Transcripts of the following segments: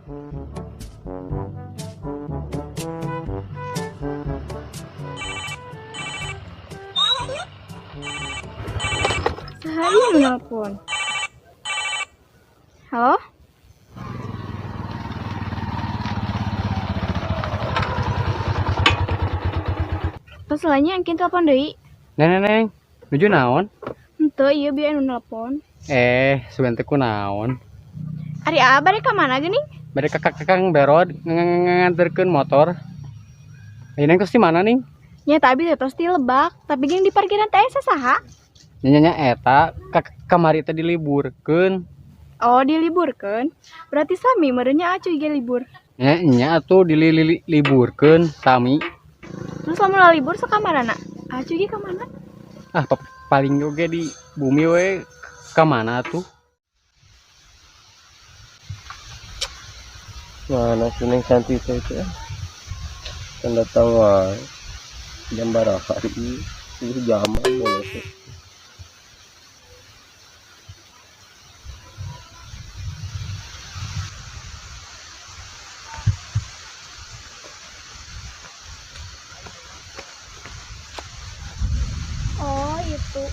Saha ieu nu nelpon? Halo? Tos lah nya engkin telepon deui. Neng, neng, neng. Nuju naon? Henteu ieu bieu nu nelpon. Sugan teh kunaon? Ari Aa bade ka mana geuning? Bade ka Kang Berod nganterkeun motor. Ayeuna neng tos di mana ning? Nya eta abi teh tos di Lebak, tapi geuning di parkiran teh aya saha? Nya nya eta kamari teh diliburkeun. Oh, diliburkeun? Berarti sami meureun nya acuy ge libur. Nya nya atuh diliburkeun sami. Terus lamun lalibur sok ka mana? Acuy ge ka mana? Ah, paling oge di bumi we ka mana tuh? Mana sih Neng Santi teh itu? Kan datang wae. Jam baraha ieu? Ieu jaman boleh teh. Oh, itu.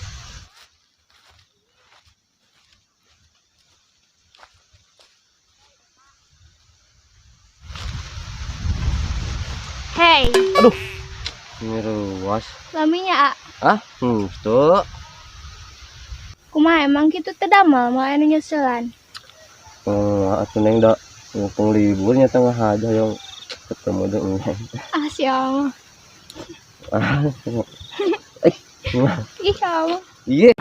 Hey. Aduh. Ini ruas. Laminya, A. Ah, tuh. Kumaha emang kitu teh damel moal anu nyeselan? Oh, atuh Neng da mumpung liburnya tengah aja yang ketemu deui Neng. Ah, siapa? Ah. Ih, Allah. Iya.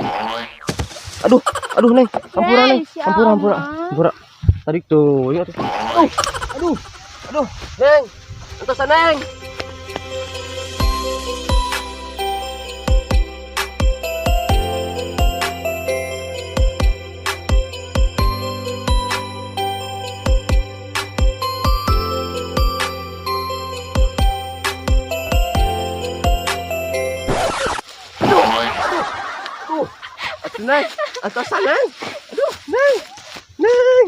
Aduh, aduh Neng, ampura Neng, Hei, siapa? ampura, ampura, ampura. Tarik tuh, ya tuh. Aduh, aduh, aduh, Neng, entosan Neng. Neng, antosan Neng. Aduh, Neng. Neng.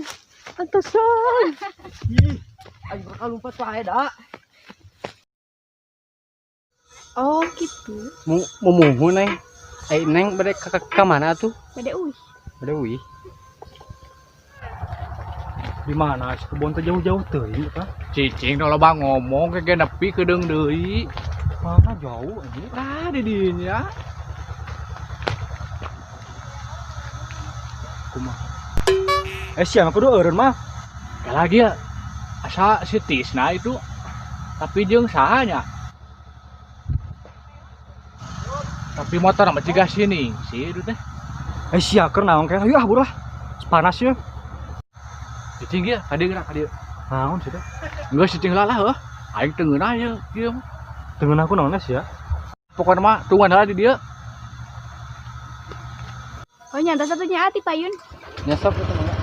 Antosan. Ih, aing bakal lompat wae da. Oh, gitu. Mumuhu Neng. Neng bade ka mana tuh? Bade uih. Bade uih. Di mana sih kebon teh jauh-jauh teuing eta? Cicing tong loba ngomong ke ge nepi kedeung deui. Mana jauh anjing? Lah di dinya. Kumaha? Sia mah kudu eureun mah. Kayak lagi ya. Asa si Tisna itu. Tapi jeung saha nya? Tapi motor mah ciga sini sih itu teh. Sia keur naon kayak ayo ah buru lah. Panas ya. Cicing ieu, ka dieu geura, ka dieu. Naon sih teh? Geus cicing lah lah heuh. Aing teu ngeunah ieu, kieu mah. Teu ngeunah ku naon sia? Pokona mah tungguan heula di dieu. Oh, nyata satunya ati payun. Nyesep itu mah.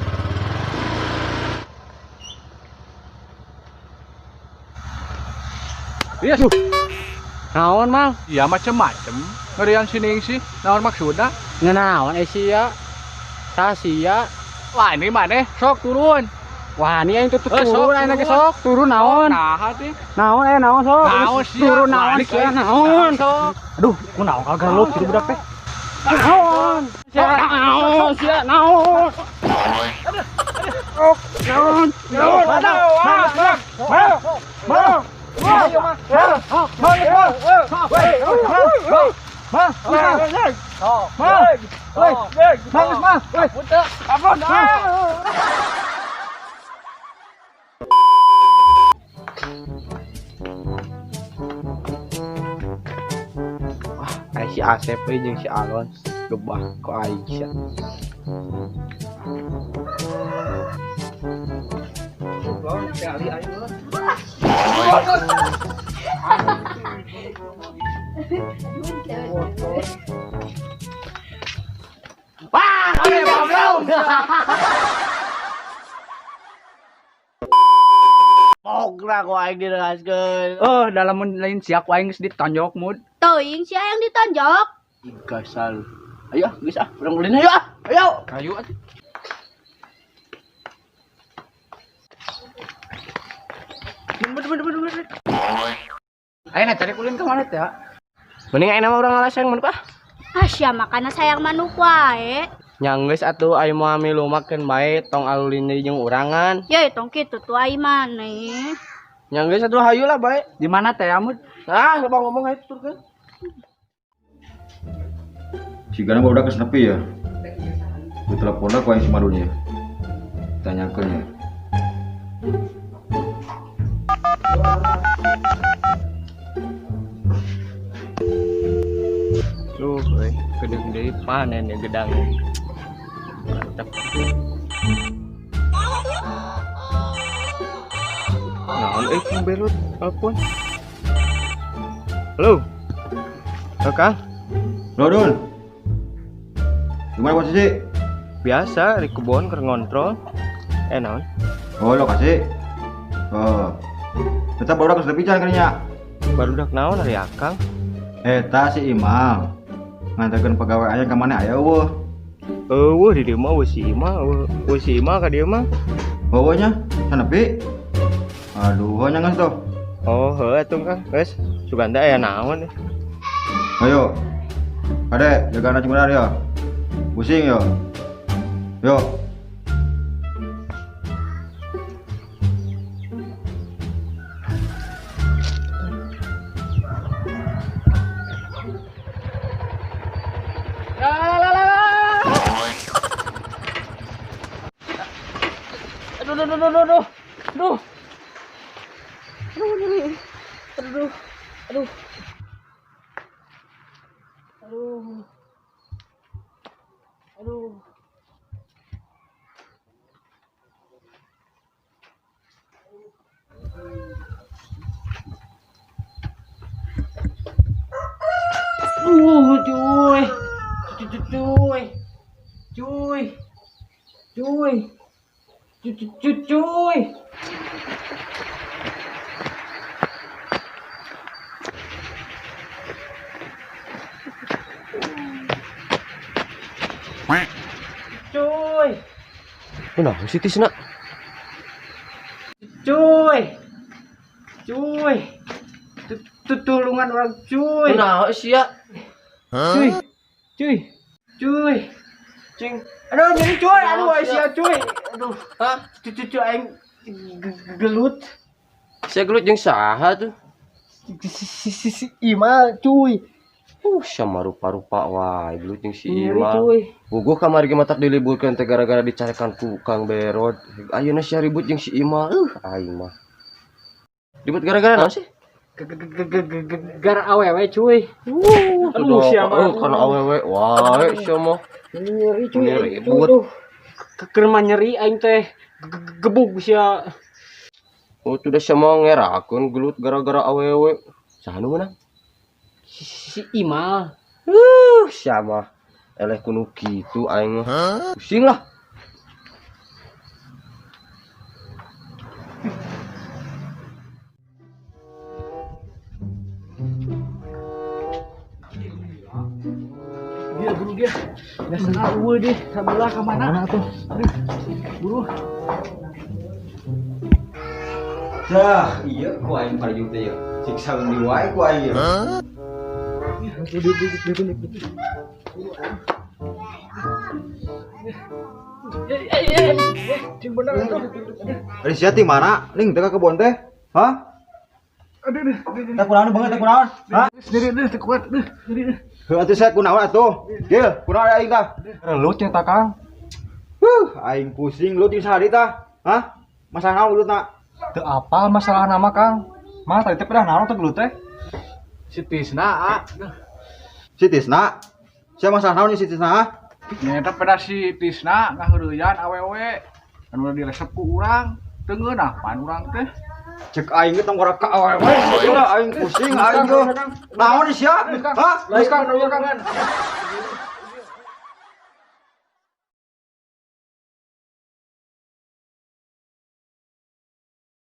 Iya, suh. Naon mal? Iya macem-macem. Ngerian sining sih. Naon maksudna? Ngenaon sia? Saha sia? Wah, ini maneh sok turun. Wah, ini aing tuh Eh, sok, turun, aing lagi turun. sok turun naon? Nah, teh. Naon aya naon sok? Naon sia? Turun Wah, naon ini sia kayak naon? Sok. Aduh, ku naon kagak gelut kitu budak teh. Naon? Sia naon? Sia naon? Naon? Naon? Wah, si Asep euy jeung si Alon gebah ku aing sia. Wah, oke, belum. Pok lah ku aing direngaskeun. Oh, dalam lain siak ku aing geus ditonjok mud. Teuing sia yang ditonjok. Gasal. Ayo, geus ah, urang ulin ayo ah. Ayo. Ayo atuh. Bener. Ayo cari kulin ke mana teh? Mending ayeuna mah urang ngalas sayang manuk ah. Ah sia makana sayang manuk wae. Nya geus atuh aing moal milu makeun bae tong alulin deui jeung urangan. Ya tong kitu tuh ai maneh. Nya geus atuh hayu lah bae. Di mana teh Amud? Ah, loba ngomong hayu tuturkeun. Sigana barudak geus nepi ya. Ku teleponna ku aing si Madun ya. Tanyakeun ya. Duh, euy, gede deui panen ya gedang. Mantap. Naon euy Kang Berut telepon. Halo. Halo Kang. Halo Dun. Gimana posisi? Biasa di kebun keur ngontrol. Naon? Oh, lokasi. Oh. Tetap barudak geus nepi can kadinya. Barudak naon ari Akang? Eta si Imal. Nganterkeun pegawai aya ka mana aya eueuh. Eueuh di dieu mah eueuh si Imal, eueuh si Imal ka dieu mah. Eueuh nya, sanepi. Aduh, heuh nya geus tuh. Oh, heuh atuh Kang, geus. Sugan teh aya naon. Ayo. Kade, jaga anak benar ya. Pusing yo. Yo. Aduh. Aduh. Aduh, nyeri. Aduh. Aduh. Aduh. Aduh. Aduh, cuy. Cuy. Cuy. Cuy. Cuy. Cuy. Kunaon si Tisna? Cuy. Cuy. Tutulungan orang cuy. Kunaon sia? Cuy. Cuy. Cuy. Cing. Aduh, jadi cuy, aduh sia cuy. Aduh, hah? Cucu aing gelut. Sia gelut jeung saha tuh? Si Imal cuy. Sama rupa-rupa wae gelut jeung si Imal. Cuy. Puguh kamari ge matak diliburkeun teh gara-gara dicarekan ku Kang Berod. Ayeuna sia ribut jeung si Imal. Aing mah. Ribut gara-gara naon sih? Gara awewe cuy. Aduh, sia mah. Karena awewe wae sia mah. Nyeri cuy. Ribut. Keur mah nyeri aing teh gebug sia. Oh, tuh dah sia mah ngerakeun gelut gara-gara awewe. Saha nu meunang? Si Imal. Sia mah eleh kuno kitu aing mah. Pusing lah. Dia buru dia. Biasana eueuh deh, sabelah ka mana atuh. Buru. Dah, iya ku aing paraju teh ya. Siksa di wae ku aing ya. Ari sia ti mana? Ning teh ka kebon teh? Hah? Aduh, Teh kunaon banget teh kunaon? Hah? Sendiri deh, teu kuat deh, sendiri deh. Heuh atuh sia kunaon atuh? Gil, kunaon aing tah? Relut nya tah Kang. Aing pusing lu ti sehari tah. Hah? Masalah naon gelut na? Teu apal masalah nama Kang. Mah tadi teh pedah naon teh gelut teh? Si Tisna, ah. Si Tisna? Sia masalah naon si Tisna? Ah? Nyata pedah si Tisna ngaheureyan awewe. Anu diresep ku urang, teu ngeunah pan urang teh. Cek aing ge tong ka awewe, aing pusing aing ge. Naon sia? Hah? Geus Kang, Kang.